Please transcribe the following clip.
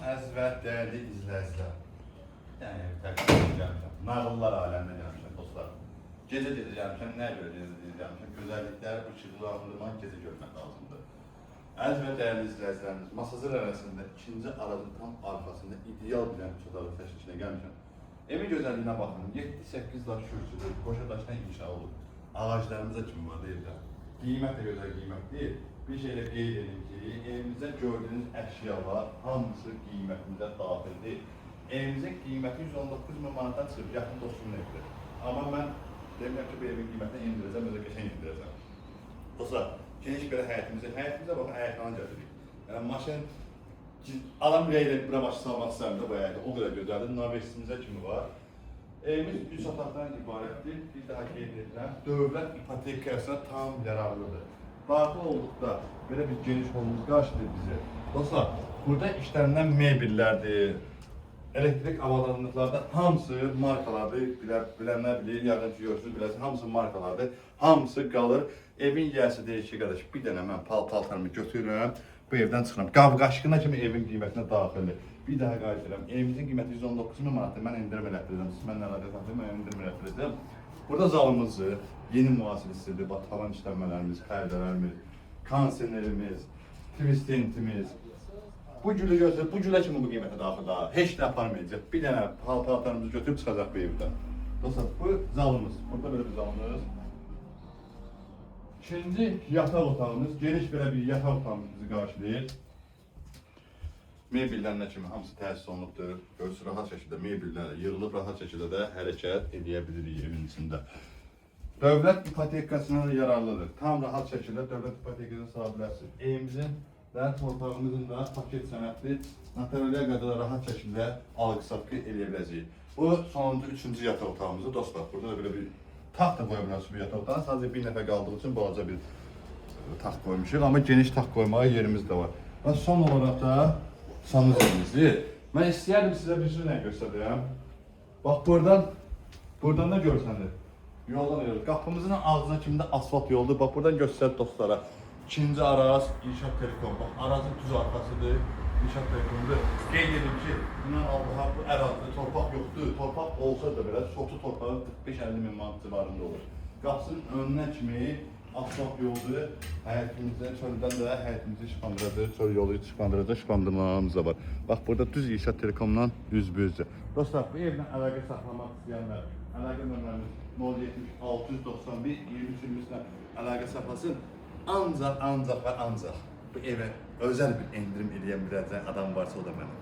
Əziz və dəyərli izləyicilər. Bir dənə ev təqdim gəlmişəm. Nağıllar aləminə gəlmişəm dostlar. Gecə-gecə gəlmişəm. Nəyə görə gecə-gecə gəlmişəm? Gözəllikləri, bu işıqlandırmanı gecə görmək lazımdır. Əziz və dəyərli izləyicilərimiz, Masazır ərazisində ikinci Arazın tam arxasında ideal bir dənə üç otaqlı təşkilçinə gəlmişəm. Evin gözəlliyinə baxın. 7-8 daş kürsüdür, qoşa daşdan inşa olub. Ağaclarımıza kimi var evdə. Qiymət də gözəl qiymət deyil. Bir şey də qeyd edim ki, evimizdə gördüyünüz əşyalar hamısı qiymətimizə daxildir. Evimizin qiyməti 119 min manatdan çıxıb, yaxın dostumun evidir. Amma mən demirəm ki, bu evin qiymətini endirəcəm, özə qəşəng endirəcəm. Dostlar, geniş belə həyətimizə baxın, həyətlərini gətirik. Yəni maşın adam ürəyi ilə bura maşın salmaq istəmirəm də bu həyətə, o qədər gözəldir. Navesimizə kimi var. Evimiz 3 otaqdan ibarətdir. Bir daha qeyd edirəm, dövlət ipotekasına tam yararlıdır. Daxil olduqda belə bir geniş holumuz qarşılayır bizi. Dostlar, burada işlənilən mebellərdir, elektrik avadanlıqlarda hamısı markalardır. Bilənlər bilir, yəqin ki görürsünüz, biləsiniz, hamısı markalardır. Hamısı qalır. Evin yiyəsi deyir ki, qardaş, bir dənə mən paltarımı götürürəm, bu evdən çıxıram. Qab-qaşığına kimi evin qiymətinə daxildir. Bir daha qayıt edirəm. Evimizin qiyməti 119 min manatdır. Mən endirim elətdirəcəm. Siz mənimlə əlaqə saxlayın, mən endirim elətdirəcəm. Burada zalımızı, yeni müasir stildə, bax tavan işlənmələrimiz, pərdələrimiz, kondisionerimiz, twistentimiz. Bu gülü götür, bu gülə kimi bu qiymətə daxil daha. Heç nə aparmayacaq. Bir dənə paltarımızı götürüb çıxacaq bu evdən. Dostlar, bu zalımız. Burada belə bir zalımız. İkinci yataq otağımız, geniş belə bir yataq otağımız bizi qarşılayır. Mebellərlə kimi hamısı təsis olunubdur. Görürsünüz, rahat şəkildə mebellər yığılıb rahat şəkildə də hərəkət eləyə bilirik evin içində. Dövlət ipotekasına da yararlıdır. Tam rahat şəkildə dövlət ipotekasına sala bilərsiniz. Evimizin və torpağımızın da paket sənədli notariallığa qədər rahat şəkildə alqı-satqı eləyə biləcəyik. Bu sonuncu, üçüncü yataq otağımızdır dostlar. Burada da belə bir taxt da qoya bilərsiniz bu yataq otağına. Sadəcə bir nəfər qaldığı üçün balaca bir taxt qoymuşuq, amma geniş taxt qoymağa yerimiz də var. Və son olaraq da sanuzelimizdir. Mən istəyərdim sizə bir şey nə göstərəm. Bax buradan da görsənir. Yoldan görür. Qapımızın ağzına kimi də asfalt yoldur. Bax buradan göstər dostlara. İkinci Araz, İnşaat Telekom. Bax Arazın düz arxasıdır. İnşaat Telekomdur. Qeyd edim ki, inan Allaha bu ərazidə torpaq yoxdur. Torpaq olsa da belə sotu torpağı 45-50 min manat civarında olur. Qapısının önünə kimi asfalt yoldur. Həyətimizdən, çöldən də həyətimizi işıqlandıracaq, çöl yolu işıqlandıracaq, işıqlandırmalarımız da var. Bax burada düz İnşaat Telekomdan üzbüzdür. Dostlar, bu evlə əlaqə saxlamaq istəyənlər, əlaqə nömrəmiz 070 691 23 23-lə əlaqə saxlasın. Ancaq, ancaq və ancaq bu evə özəl bir endirim eləyə biləcək adam varsa o da mənəm.